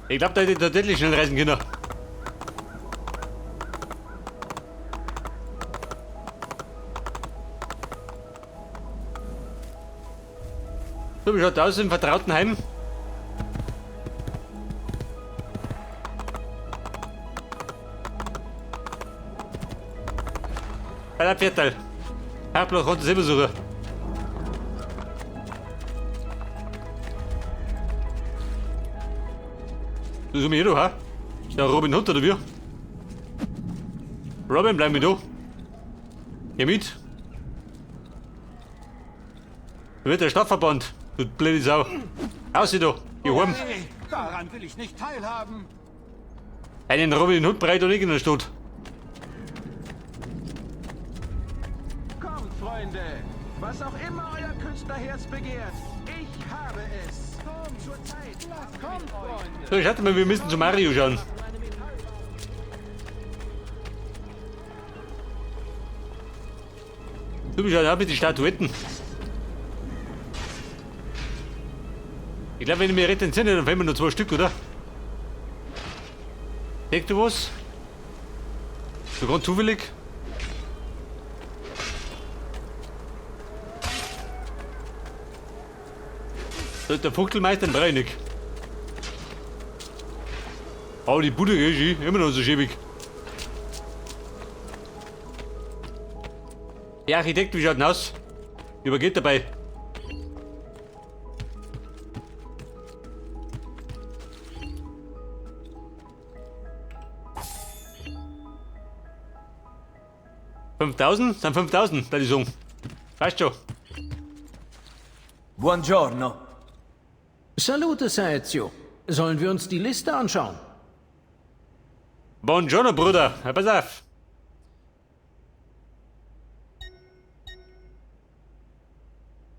Ich glaube, da hätte ich tatsächlich schnell reisen können. So, wie schaut aus im vertrauten Heim? Bei der Viertel. Herbloch konnte selber suchen. Du such mich hier, ha? Ja, Robin Hood oder wie? Robin, bleib mit da. Geh mit. Da wird der Stadtverband. Du blöde Sau. Aus da. Geh heim. Hey, daran will ich nicht teilhaben. Einen Robin Hood breit und nicht in der Stadt. Kommt, Freunde. Was auch immer euer Künstlerherz begehrt, ich habe es. Kommt zur Zeit. Kommt, Freunde. So, ich hatte mal, wir müssen zu Mario schauen. Du bist ja auch mit den Statuetten. Ich glaube, wenn ich mich recht entsinne, dann fehlen mir nur 2 Stück, oder? Denkst du was? So ganz zufällig? So, der Fuchtelmeister, den brauch ich nicht. Aber die Bude ist eh immer noch so schäbig. Der Architekt, wie schaut denn aus? Übergeht dabei. 5000? Sind 5000, da die Song. Weißt schon. Buongiorno. Salute, Ezio. Sollen wir uns die Liste anschauen? Buongiorno, Bruder. Ja, pass auf.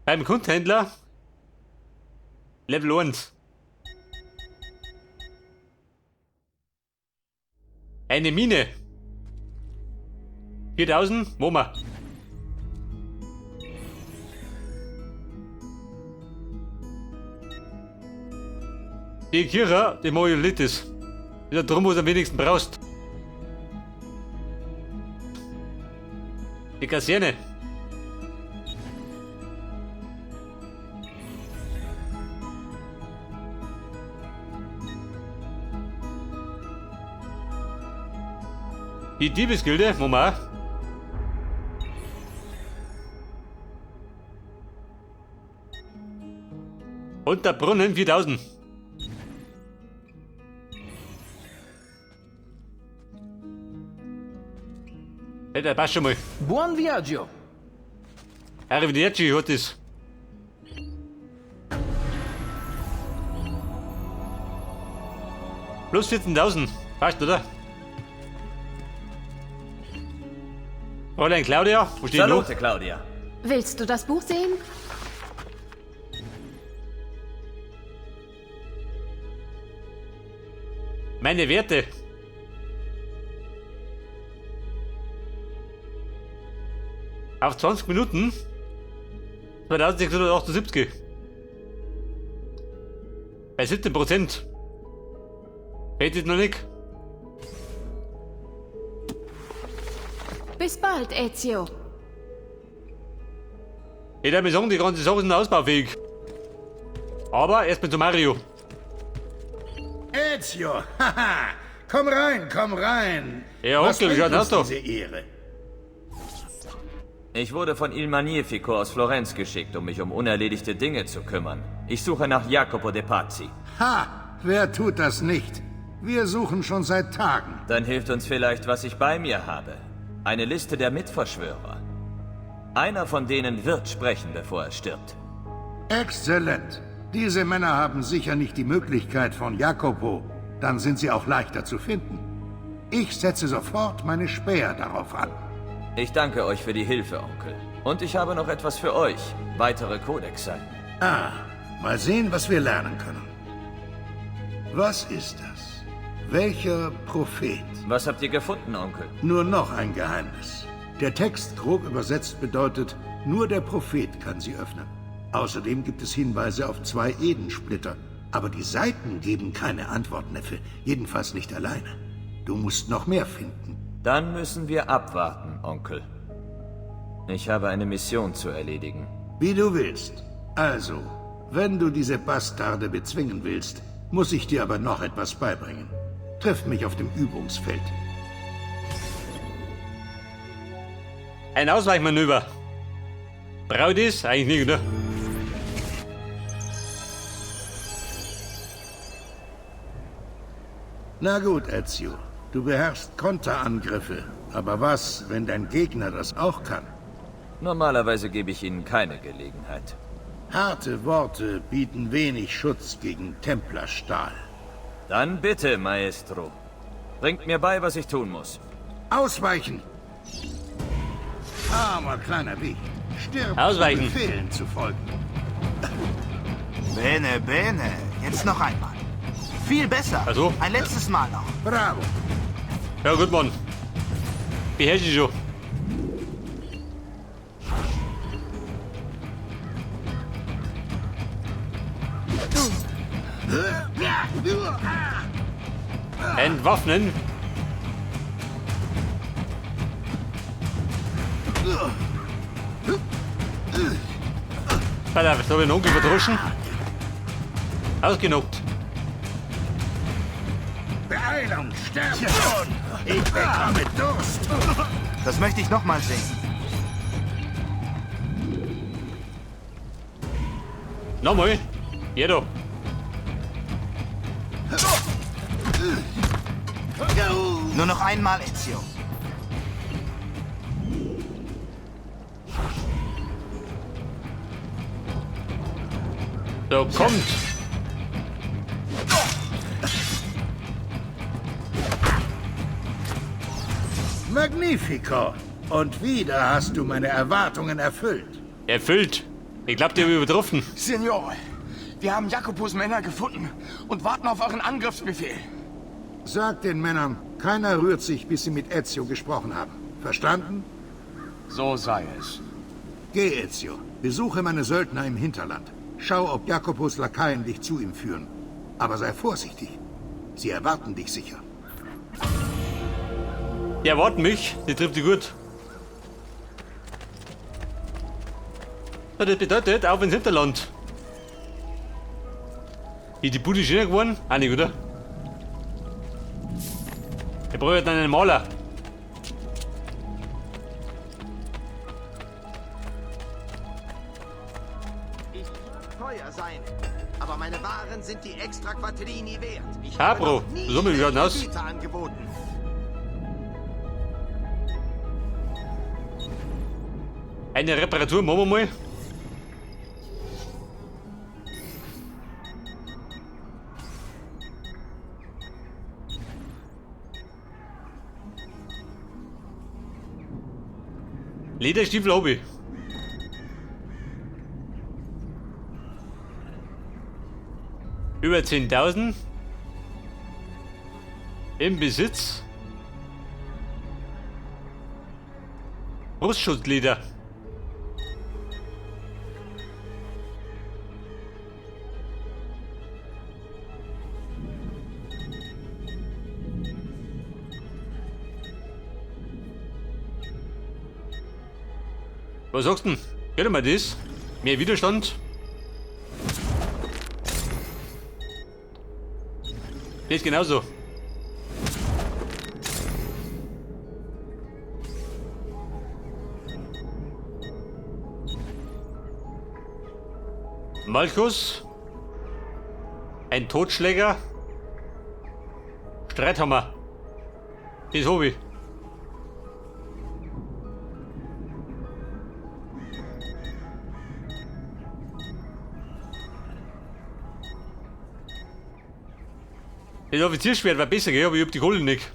Beim Kunsthändler Level 1. Eine Mine. 4000, wo wir? Die Kira, die Mojolitis. Ist ja drum, wo du am wenigsten brauchst. Die Kaserne. Die Diebesgilde, wo wir? Und der Brunnen 4000. Hey, der passt schon mal. Buon viaggio. Arrivederci, hat es. Plus 14.000. Passt, oder? Fräulein Claudia, wo steht noch? Salute, Claudia. Willst du das Buch sehen? Meine Werte. Auf 20 Minuten 2678. Bei 17%. Fehlt es noch nicht. Bis bald, Ezio. Ich würde mir sagen, die ganze Sache ist ausbaufähig. Aber erstmal zu Mario. Ezio, haha! Komm rein, komm rein! Ja, Was Onkel, wie bringt schaut uns das aus? diese Ehre? Ich wurde von Il Magnifico aus Florenz geschickt, um mich um unerledigte Dinge zu kümmern. Ich suche nach Jacopo de Pazzi. Ha! Wer tut das nicht? Wir suchen schon seit Tagen. Dann hilft uns vielleicht, was ich bei mir habe. Eine Liste der Mitverschwörer. Einer von denen wird sprechen, bevor er stirbt. Exzellent. Diese Männer haben sicher nicht die Möglichkeit von Jacopo. Dann sind sie auch leichter zu finden. Ich setze sofort meine Späher darauf an. Ich danke euch für die Hilfe, Onkel. Und ich habe noch etwas für euch. Weitere Kodexseiten. Ah, mal sehen, was wir lernen können. Was ist das? Welcher Prophet? Was habt ihr gefunden, Onkel? Nur noch ein Geheimnis. Der Text, grob übersetzt, bedeutet, nur der Prophet kann sie öffnen. Außerdem gibt es Hinweise auf 2 Edensplitter. Aber die Seiten geben keine Antwort, Neffe. Jedenfalls nicht alleine. Du musst noch mehr finden. Dann müssen wir abwarten, Onkel. Ich habe eine Mission zu erledigen. Wie du willst. Also, wenn du diese Bastarde bezwingen willst, muss ich dir aber noch etwas beibringen. Triff mich auf dem Übungsfeld. Ein Ausweichmanöver. Braucht es? Eigentlich nicht, oder? Na gut, Ezio. Du beherrschst Konterangriffe. Aber was, wenn dein Gegner das auch kann? Normalerweise gebe ich Ihnen keine Gelegenheit. Harte Worte bieten wenig Schutz gegen Templerstahl. Dann bitte, Maestro. Bringt mir bei, was ich tun muss. Ausweichen! Armer kleiner Weg. Stirb, Ausweichen. um Befehlen zu folgen. Bene, bene. Jetzt noch einmal. Viel besser. Also? Ein letztes Mal noch. Bravo. Ja, gut, Mann. Beherrsche ich schon. Entwaffnen. Pass auf, jetzt habe ich den Onkel verdroschen. Ausgenockt. Beeilung, sterb schon! Ich bekomme Durst! Das möchte ich noch mal sehen. Nochmal. Jeder. Nur noch einmal, Ezio. So, kommt. Magnifico! Und wieder hast du meine Erwartungen erfüllt. Erfüllt. Ich glaub, die habe ich übertroffen. Signore, wir haben Jacopos Männer gefunden und warten auf euren Angriffsbefehl. Sag den Männern, keiner rührt sich, bis sie mit Ezio gesprochen haben. Verstanden? So sei es. Geh, Ezio. Besuche meine Söldner im Hinterland. Schau, ob Jacopos Lakaien dich zu ihm führen. Aber sei vorsichtig. Sie erwarten dich sicher. Die erwarten mich. Die trifft die gut. So, das bedeutet, auf ins Hinterland. Ist die Bude schöner geworden? Auch nicht, oder? Ich brauche dann einen Maler. Ich mag teuer sein, aber meine Waren sind die extra Quattrini wert. Ich Ah, habe Bro, noch nie so bin ich schlechte aus. Güter angeboten. Eine Reparatur machen wir mal. Lederstiefel hab ich. Über 10.000. Im Besitz. Brustschutzleder. Was sagst du denn? Geht mal das? Mehr Widerstand? Das ist genauso. Malchus. Ein Totschläger. Streithammer. Das hab ich. Das Offizierschwert war besser, gell? Aber ich hab die Kohle nicht.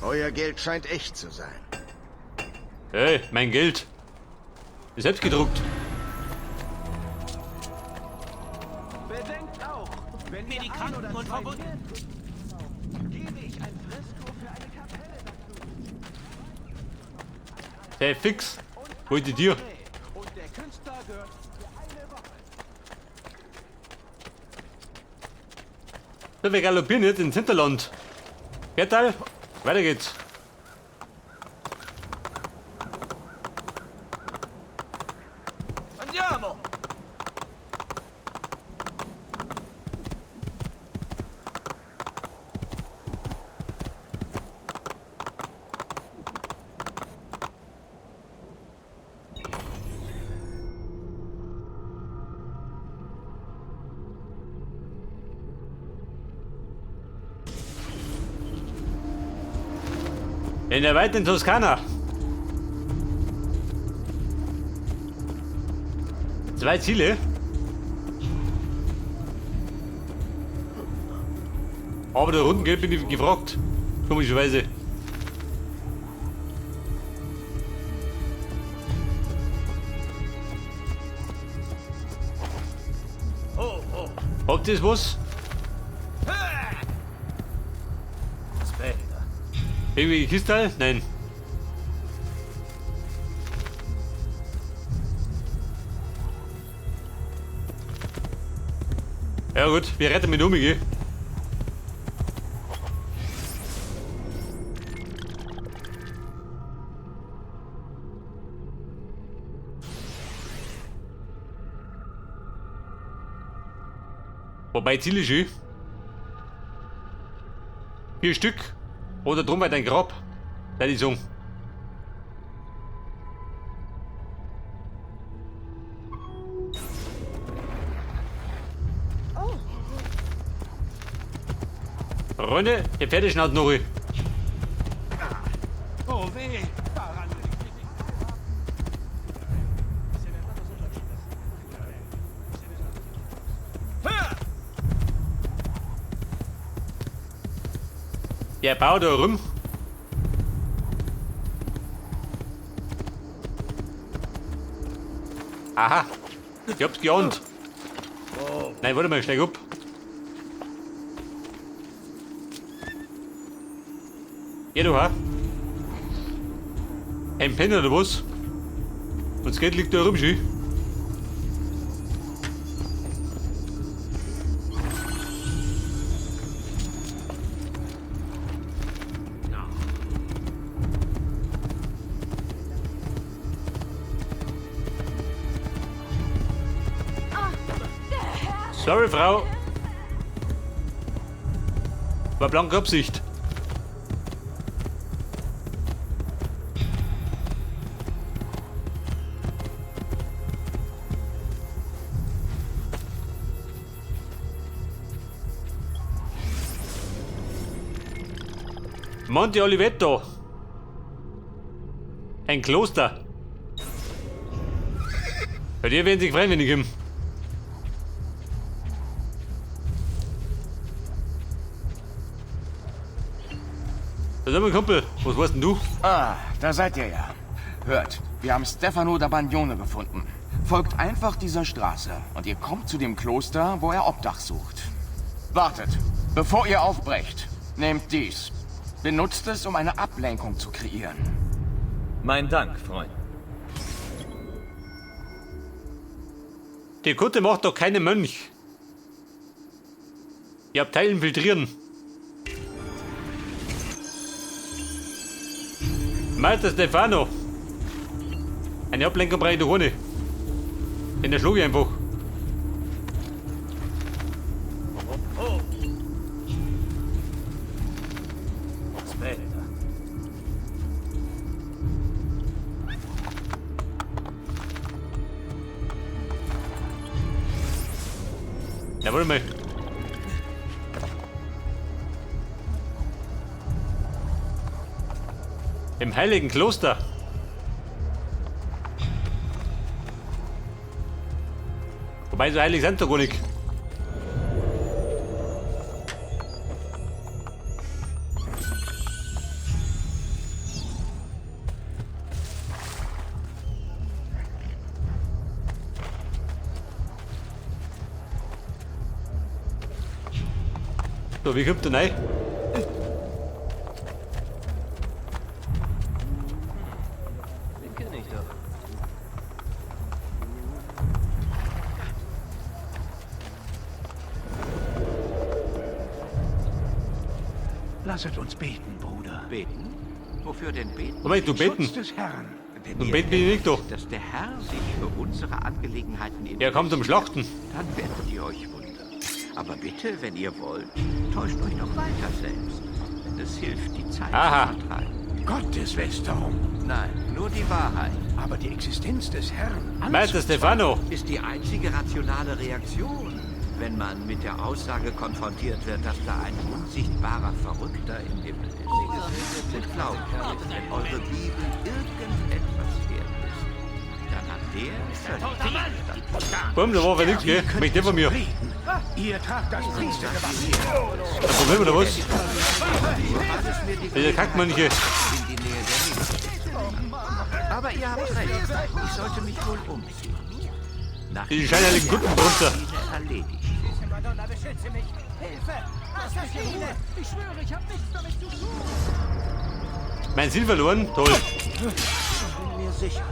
Euer Geld scheint echt zu sein. Hey, mein Geld. Ist selbst gedruckt. Bedenkt auch, wenn mir die Kranken und Verwundeten gebe ich ein Fresko für eine Kapelle dazu. Hey, fix. Hol die dir. Und der Künstler gehört für eine Woche. So, wir galoppieren jetzt ins Hinterland. Bertal, weiter geht's. Andiamo! In der weiten Toskana. Zwei Ziele. Aber da unten geht, bin ich gefragt. Komischerweise. Habt ihr was? Aspetta. Irgendwie Kistal? Nein. Ja gut, wir retten mit um, gell? Wobei Ziel ist schön. 4 Stück. Oder drum bei dein Grab. Da die Song. Freunde, der Pferdeschnaut noch. Oh weh, daran will ich mich nicht. Der baut da rum. Aha, ich hab's geahnt. Nein, warte mal, steig ab. Ja, du, ha? Ein Penner oder was? Und das Geld liegt da rum, schön. Sorry, Frau. War blanke Absicht. Monte Oliveto. Ein Kloster. Bei dir werden sich freuen, wenn ich komme. Da sind wir, Kumpel. Was weißt denn du? Ah, da seid ihr ja. Hört, wir haben Stefano da Bagnone gefunden. Folgt einfach dieser Straße und ihr kommt zu dem Kloster, wo er Obdach sucht. Wartet, bevor ihr aufbrecht, nehmt dies. Benutzt es, um eine Ablenkung zu kreieren. Mein Dank, Freund. Die Kutte macht doch keinen Mönch. Die Abteil infiltrieren. Meister Stefano. Eine Ablenkung brauche ich doch ohne. Den erschlug ich einfach. Aspetta. Ja, warte mal. Im Heiligen Kloster. Wobei, so heilig sind doch gar nicht. So, wie kommt der rein? Den kenne ich doch. Lasset uns beten, Bruder. Beten? Wofür denn beten? Moment, du beten. Schutz des Herrn. Wenn Und ihr beten bin ich nicht denkt, doch. dass der Herr sich für unsere Angelegenheiten Er kommt zum Schlachten. Dann werdet ihr euch wundern. Aber bitte, wenn ihr wollt, täuscht euch doch weiter selbst. Wenn es hilft, die Zeit Aha. zu vertreiben. Gotteslästerung. Nein, nur die Wahrheit. Aber die Existenz des Herrn Meister Stefano. Ist die einzige rationale Reaktion, wenn man mit der Aussage konfrontiert wird, dass da ein unsichtbarer Verrückter im Himmel ist. Und glaubt mir, wenn eure Bibel irgendetwas wert ist, dann hat der völlig den Verstand. Bumm, da war nichts, gell? Möchte der von mir. Reden. Ihr tragt das Priestergewand. Ein Problem oder was? Ihr Kackmönche. In die Nähe der Nähe. Aber ihr habt recht. Ich sollte mich wohl umziehen. Nach Die scheinheiligen Kutten drunter. erledigt. Madonna, beschütze mich! Hilfe! Assassine! Ich schwöre, ich habe nichts damit zu tun! Mein Sinn verloren? Toll. Bin mir sicher.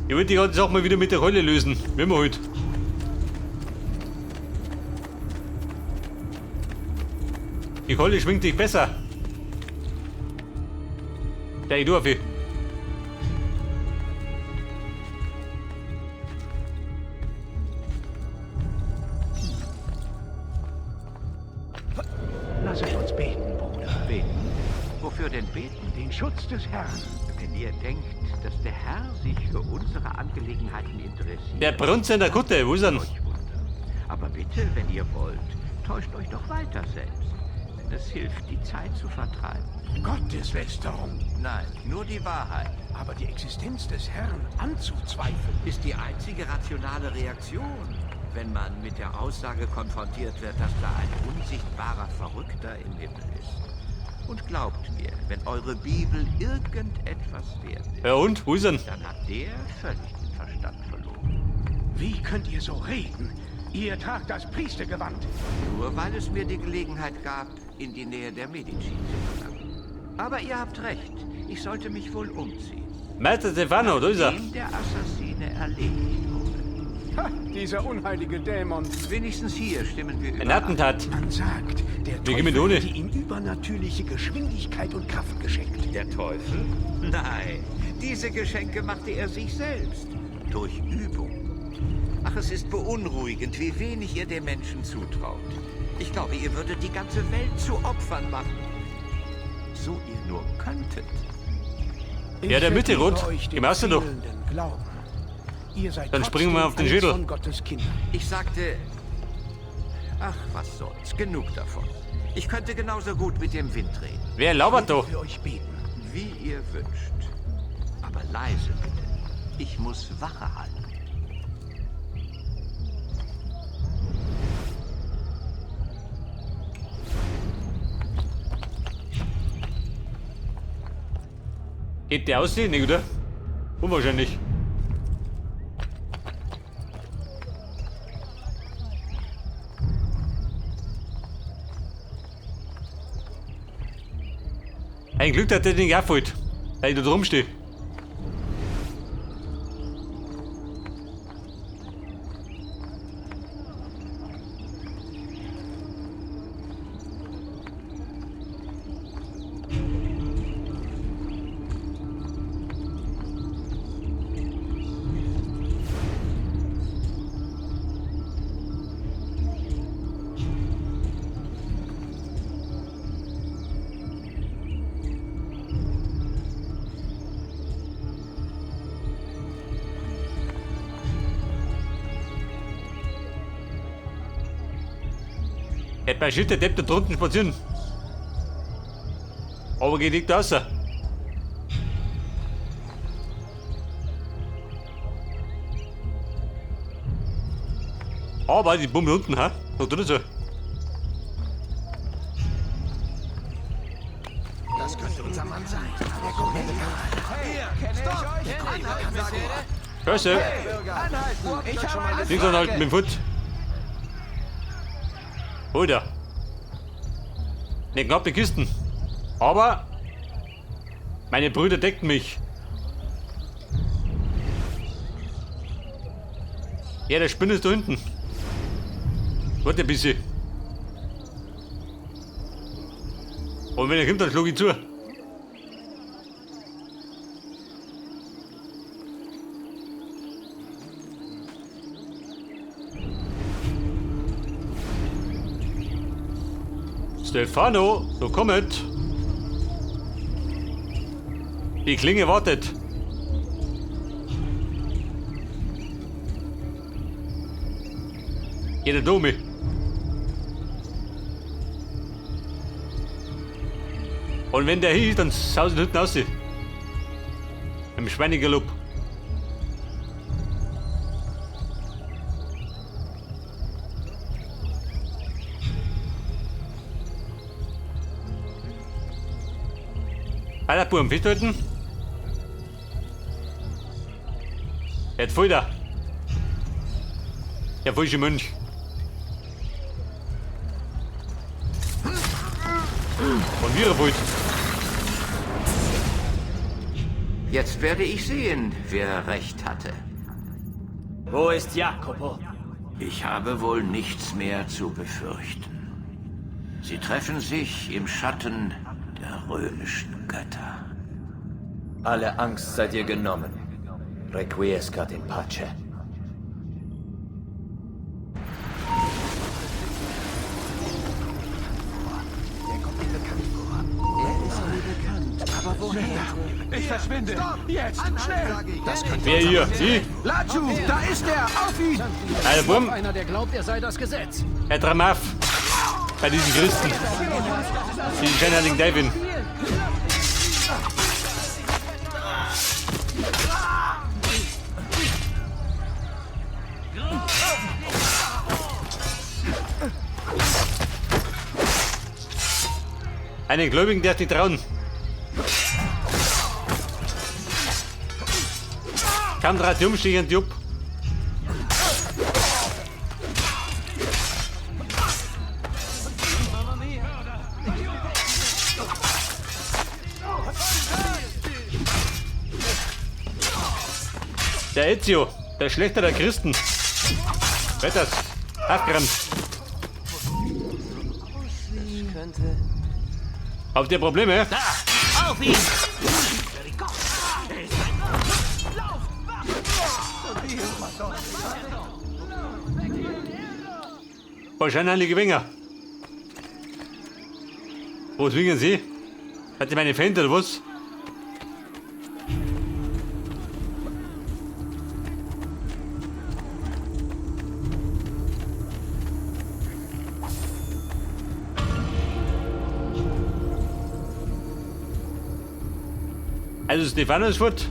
Ich wollte die ganze Sache mal wieder mit der Rolle lösen. Wenn wir halt. Die Keule schwingt dich besser. Der ich auf. Lasset uns beten, Bruder. Beten? Wofür denn beten? Den Schutz des Herrn. Wenn ihr denkt, dass der Herr sich für unsere Angelegenheiten interessiert. Der Brunzer in der Kutte, wo ist er denn? Euch wundern. Aber bitte, wenn ihr wollt, täuscht euch doch weiter selbst. Wenn es hilft, die Zeit zu vertreiben. Gotteslästerung. Nein, nur die Wahrheit. Aber die Existenz des Herrn anzuzweifeln, ist die einzige rationale Reaktion, wenn man mit der Aussage konfrontiert wird, dass da ein unsichtbarer Verrückter im Himmel ist. Und glaubt mir, wenn eure Bibel irgendetwas wert ist, Ja und? Wo ist er denn? dann hat der völlig den Verstand verloren. Wie könnt ihr so reden? Ihr tragt das Priestergewand. Nur weil es mir die Gelegenheit gab, in die Nähe der Medici zu gelangen. Aber ihr habt recht, ich sollte mich wohl umziehen. Meister Stefano, da ist er. Nachdem der Assassine erledigt wurde. Ha, dieser unheilige Dämon. Wenigstens hier stimmen wir Ein überein. Attentat. Man sagt, der Wir gehen mit Teufel ohne. hätte ihm übernatürliche Geschwindigkeit und Kraft geschenkt. Der Teufel? Nein, diese Geschenke machte er sich selbst. Durch Übung. Ach, es ist beunruhigend, wie wenig ihr den Menschen zutraut. Ich glaube, ihr würdet die ganze Welt zu Opfern machen. So ihr nur könntet. Ich Ja, der Mitte vergebe rot. euch den Geh mal raus, doch. fehlenden Glauben. Ihr seid Dann springen wir trotzdem auf den eins Schädel. Von Gottes Kindern. Ich sagte... Ach, was soll's. Genug davon. Ich könnte genauso gut mit dem Wind reden. Wer labert da? Für euch beten. Wie ihr wünscht. Aber leise bitte. Ich muss Wache halten. Geht der aussehen, nicht, oder? Unwahrscheinlich. Ein Glück, dass der den abholt. Dass ich da drum stehe. Hätte mein Schild, der Depp da drunten spazieren. Aber geht nicht raus. Aber die Bummel unten, ha? Da tut so. Das könnte unser Mann sein. Der Scheiße. Anhalten! Ich habe eine Links anhalten mit dem Fuß. Hol da. Ne, knapp die Kisten. Aber Meine Brüder deckten mich. Ja, der Spinne ist da hinten. Warte ein bisschen. Und wenn er kommt, dann schlage ich zu. Stefano, so kommet. Die Klinge wartet. Jeder Dome. Und wenn der hier ist, dann saust ihn hinten aus. Im Schweinegalopp. Weiter, Buben, festhalten. Jetzt voll da. Der falsche Mönch. Von mir wollt. Jetzt werde ich sehen, wer recht hatte. Wo ist Jacopo? Ich habe wohl nichts mehr zu befürchten. Sie treffen sich im Schatten der römischen Götter. Alle Angst sei dir genommen. Requiescat in pace. Der kommt mir bekannt vor. Er ist mir bekannt. Aber woher? Ich verschwinde! Jetzt! Schnell! Das könnte Wer hier? Sie? Laju, da ist er! Auf ihn! Alter Bumm. Einer, der glaubt, er sei das Gesetz. Herr Dramaf. Bei diesen Christen. Die scheinheiligen David. Einen Gläubigen darf nicht trauen. Kam drei Umstieg und Jupp. Der Ezio, der Schlechter der Christen. Wetters, abgerannt. Habt ihr Probleme? Da! Auf ihn! Wahrscheinlich Winger. Wo zwingen Sie? Hat ihr meine Fans oder was? Also Stefano ist fort.